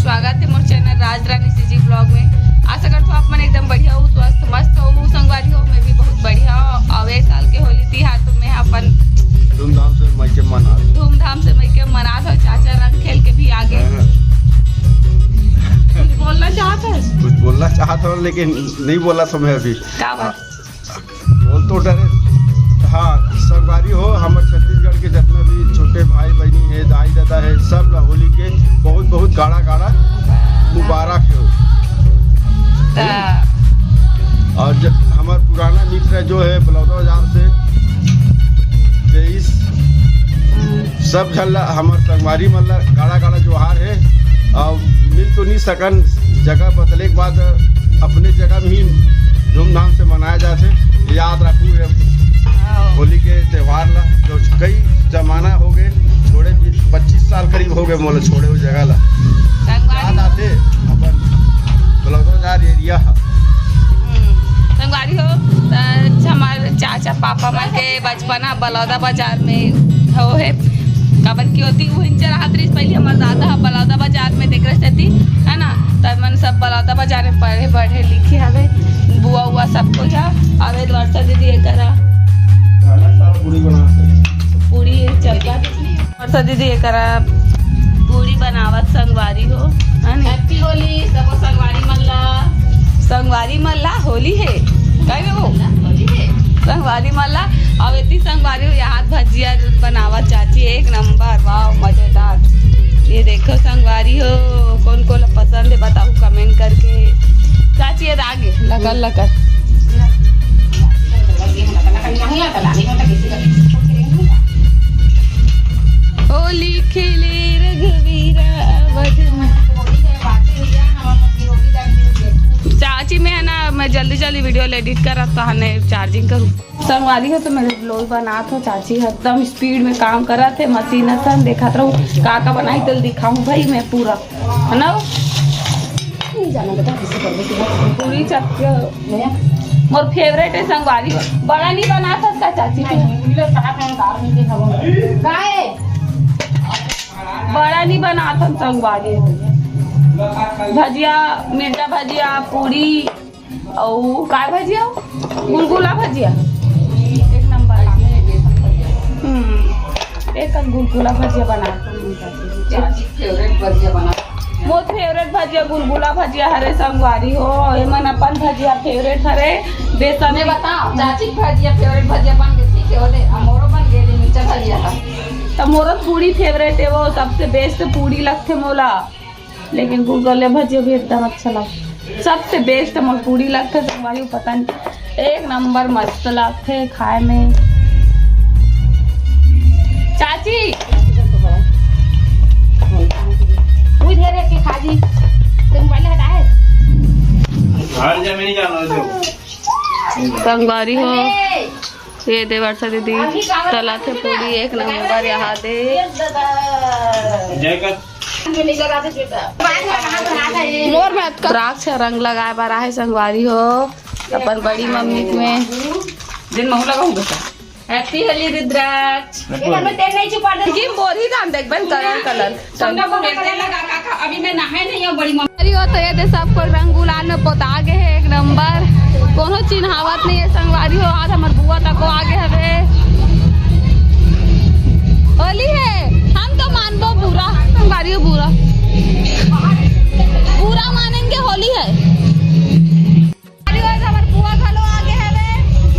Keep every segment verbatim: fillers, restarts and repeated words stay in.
स्वागत हे मोर चैनल राज रानी CG blog में। आशा करत हूँ आप मन एकदम बढ़िया हो, स्वस्थ मस्त हो। संगवारी हो, मैं भी बहुत बढ़िया हूँ। अउ ए साल के होली तिहार तो मैं अपन धूमधाम से मइके मना धूमधाम से मइके मनात हूँ। चाचा रंग खेल के भी आगे। हाँ। कुछ बोलना चाहत हस? कुछ बोलना चाहत हूँ, लेकिन नहीं बोला समय अभी। का बात? बोल तो डरे। हाँ, संगवारी हो, हमर छत्तीसगढ़ के जितना भी छोटे भाई बहिनी हे, दाई ददा हे, सब ला होली के बहुत बहुत गाड़ा गाड़ा मुबारक हो। हाँ। और ज-, हमर पुराना मित्र जो हे बलौदा बाजार से, तेईस, सब झन ला, हमर संगवारी मन ला गाड़ा गाड़ा जोहार हे। अउ मिल तो नहीं सकन, जगह बदले के बाद अपने जगह में ही धूमधाम से मनाया जाथे। याद रखू ये हाँ। होली के त्योहार ला, जो कई जमाना हो गए, छोड़े भी पच्चीस साल करीब हो गए मोला छोड़े हुए जगह ला। संगवारी याद आथे अपन बलौदाबाजार एरिया हा। हम्म, संगवारी हो, त हमार चाचा पापा मन के बचपना बलौदा बाजार में हो हे। काबर कि ओती उहिंचा रहत रहिस, पहले हमर दादा ह बलौदा बाजार में देख रहे थे, है ना? त मन सब बलौदा बाजार में पढ़े, पढ़े लिखे हवे, बुआ उआ सब कोई ह। अबे वर्षा दीदी एकरा पूरी चलता। वर्षा दीदी एकरा पूरी बनावत संगवारी हो, है ना? Happy होली सबो संगवारी मन ला। संगवारी मन ला होली हे, कहे वो? होली हे। संगवारी मन ला, अउ एती संगवारी हो, यहाँ भजिया बनावत चाची, एक नंबर, वाह, मजेदार। ये देखो संगवारी हो, कौन कौन ला पसंद हे, बताओ comment करके। चाची, ये आगे, लकर, लकर। होली खेले रघुवीरा अवध में। चाची, मैं है ना, मैं जल्दी जल्दी video ला edit करत, तहने charging करूँ। संगवारी हो तो मेरे vlog बनात हो, चाची एकदम speed में काम करत हे, मशीन असन देखत रहू का का बनाई, तेल दिखाऊं भाई मैं पूरा, है ना? पूरी चक्के मोर favourite हे संगवारी हो। बड़ा नहीं बनात हस का चाची तू? बड़ा नहीं बनात हन संगवारी हो। भजिया, मिर्चा भजिया, पूरी, अउ काय भजिया? गुलगुला भजिया। एक नंबर। हम्म, एक कन गुलगुला भजिया बना। Favourite भजिया बना। मोर favourite भजिया गुलगुला भजिया हरे संगवारी हो। एमन अपन भजिया favourite हरे। बेसन मैं बताओ, चाची के भजिया favourite भजिया बन गए, ठीक है, ओले, अब मोरो बन गए, मिर्चा भजिया का। तो मोरो पूरी favourite है, वो सबसे best पूरी लगथे मोला। लेकिन गुलगुले भजिया भी एकदम अच्छा लगथे, सबसे best मोर पूरी लगथे संगवारी, पता नहीं, एक नंबर मस्त लगथे खाए में। चाची, उधर है के खाजी, तो mobile हटाए। घर जमीन जानो जो। संगवारी हो, अरे! ये दे वर्षा दीदी, तलाथे पूरी एक नंबर यहाँ दे। जय कर। मोर में अतका द्राक्ष रंग लगाए बर आहे संगवारी हो, अपन बड़ी मम्मी में। दिन महू लगाऊं बेटा। Happy होली रुद्राक्ष। ये घर में तेल नहीं छुपा दे। कि बोरी दान देख बन colour colour। संगा को तेल लगा का, का, अभी मैं नहाए नहीं हूँ बड़ी मम्मी। अरे वो तो ये दे सब कोई रंग गुलाल में पोता गए है एक नंबर। कोनो चिन्हावत नहीं है संगवारी हो, आज हमर बुआ तको आगे हवे। होली है, हम तो मानबो बुरा, संगवारी हो बुरा। बुरा मानेंगे, होली है। अरे आज हमर बुआ घलो आगे हवे,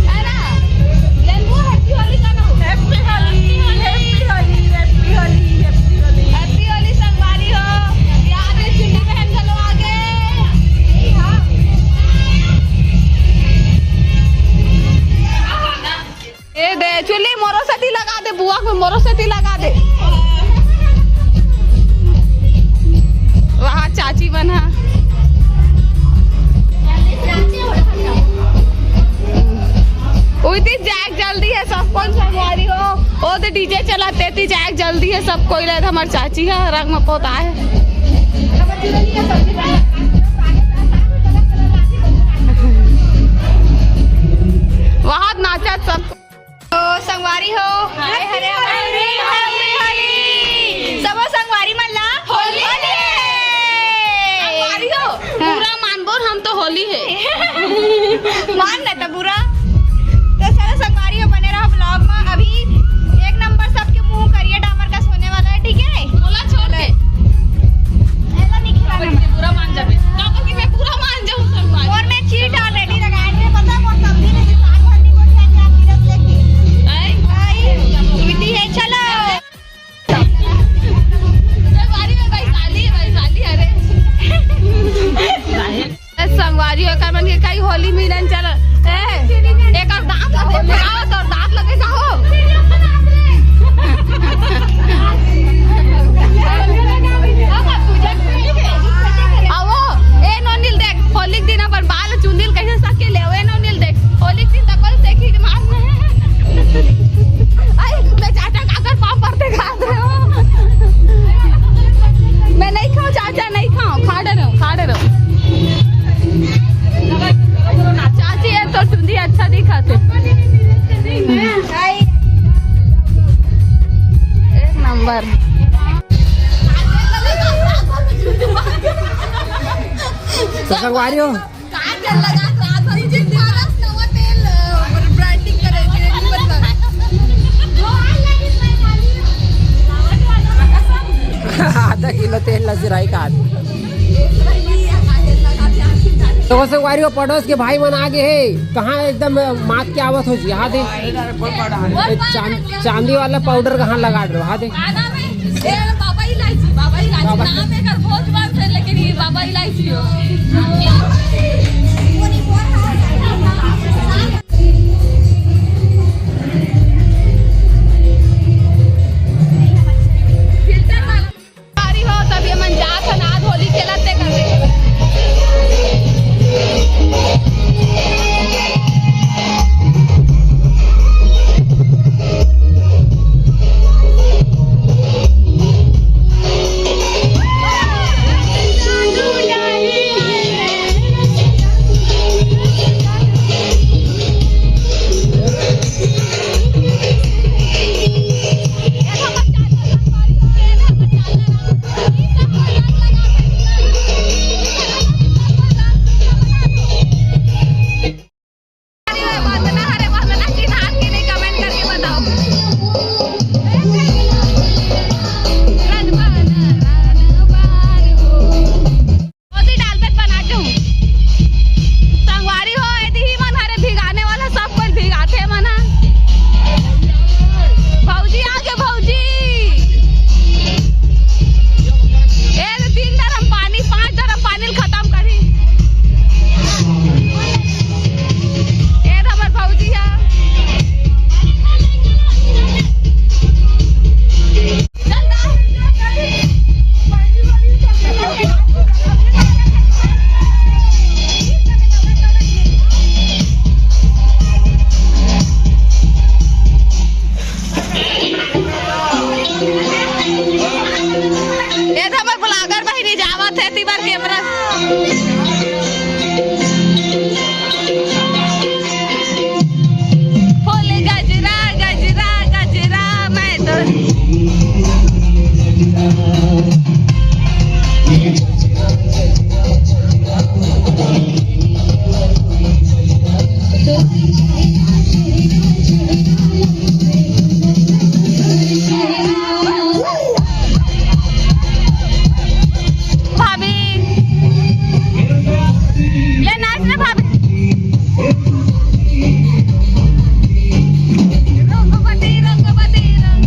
है ना? लेन बुआ, Happy होली का ना? Happy Holi, Happy Holi, Happy Holi, Happy Holi. Happy Holi संगवारी हो। यहाँ पे चुन्नी बहन घलो आगे। हाँ। ए दे, चुन्नी मोरो सेती लगा दे, बुआ को मोरो सेती लगा दे। वहाँ चाची बना। उइती जाए जल्दी है, सब कोई संगवारी हो। ओ तो DJ चलाते ती जाए जल्दी है, सब कोई ले हमर चाची है, रंग में पोता है। वहाँ नाचत सब। तो संगवारी हो, हाय, हरे, हरे, हरे, हरे, हरे। सबो संगवारी मन ला होली है। मान नहीं तो बुरा। तो चलो संगवारी हो, बने रहो vlog में। अभी एक नंबर सबके मुंह करिया डामर का होने वाला है, ठीक है? बोला छोड़ दे। ऐसा नहीं खिलाना। बुरा मान जाबे। काबर कि मैं बुरा मान जाऊं संगवारी। और मैं चीट already लगा है, पता है, वो तब भी नहीं, साग भरनी को क्या, क्या सीरप लेके। आई? आई, बेटी है, चलो। संगवारी में वैशाली, वैशाली, अरे। संगवारी हो, एकर मन के कई होली मिलन चल। ए, एकर दांत लगे, आओ, तोर दांत लगे का हो? आओ, ए नोनील देख, होली के दिन अपन बाल चुंदील कैसे सके ले, ए नोनील देख, होली के दिन तक से खींच मार। आई, मैं चाचा काकर पाँव पर देखा। मैं नहीं खाऊं चाचा, नहीं खाऊं, खाड़े रहो, खाड़े रहो। चाची, ये तो चुंदी अच्छा दिखाते। एक नंबर। तो संगवारी हो, का तेल लगा? रात भर जिन भारत नवा तेल, अ, branding करे के, नहीं बता। आधा किलो तेल ला सिराई का। तो संगवारी हो, पड़ोस के भाई मन आ गे हे। कहाँ एकदम मात के आवत हो जी, हाँ दे। ए, चांद-, चांदी वाला पाउडर कहाँ लगा रहे हो, हाँ दे। ए, बाबा इलायची, बाबा इलायची, बाबा नाम एकर बहुत बार थे, लेकिन ये बाबा इलायची हो। फिल्टर वाला। गाड़ी हो, तब ये मन जात हन, आज होली खेलत ते कर दे। वंदना, अरे वंदना की नाम की नहीं, comment करके बताओ। मोदी डालबे बना के हूँ। संगवारी हो, यदि ही मन हरे भिगाने वाला, सब कोई भिगाथे मना। भौजी आगे, भौजी। ए, तीन ड्रम पानी, पाँच ड्रम पानी ल खत्म करी। ए, हमर भौजी ह। ये तो हमर blogger बहिनी जावत हे, एती बर camera। बोले गजरा, गजरा, गजरा, मैं तो भाभी, ले नाच ना भाभी। रंगवती, रंगवती, रंग।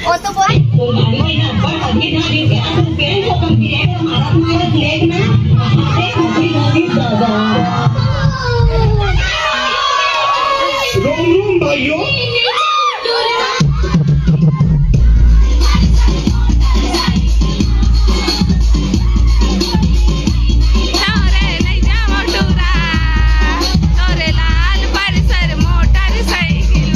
वो तो बोल। रोम रोम भाइयों। तोरे नैया मोटूरा, तोरे लाल पल्सर मोटरसाइकिल।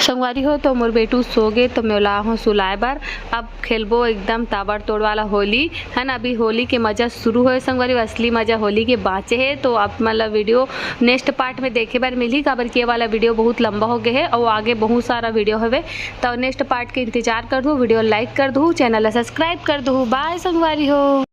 संगवारी हो, तो मोर बेटू सो गे, तो मैं ओला आहूँ सुलाए बर। अब खेलबो एकदम ताबड़तोड़ वाला होली, है ना। अभी होली के मजा शुरू होए संगवारी, असली मजा होली के बाँचे हे। तो आप मन ला video next part में देखे बर मिलही, काबर कि ये वाला video बहुत लंबा हो गए हे और आगे बहुत सारा video हवे। तो next part के इंतजार कर दू, video like कर दू, channel ला subscribe कर दू। Bye संगवारी हो।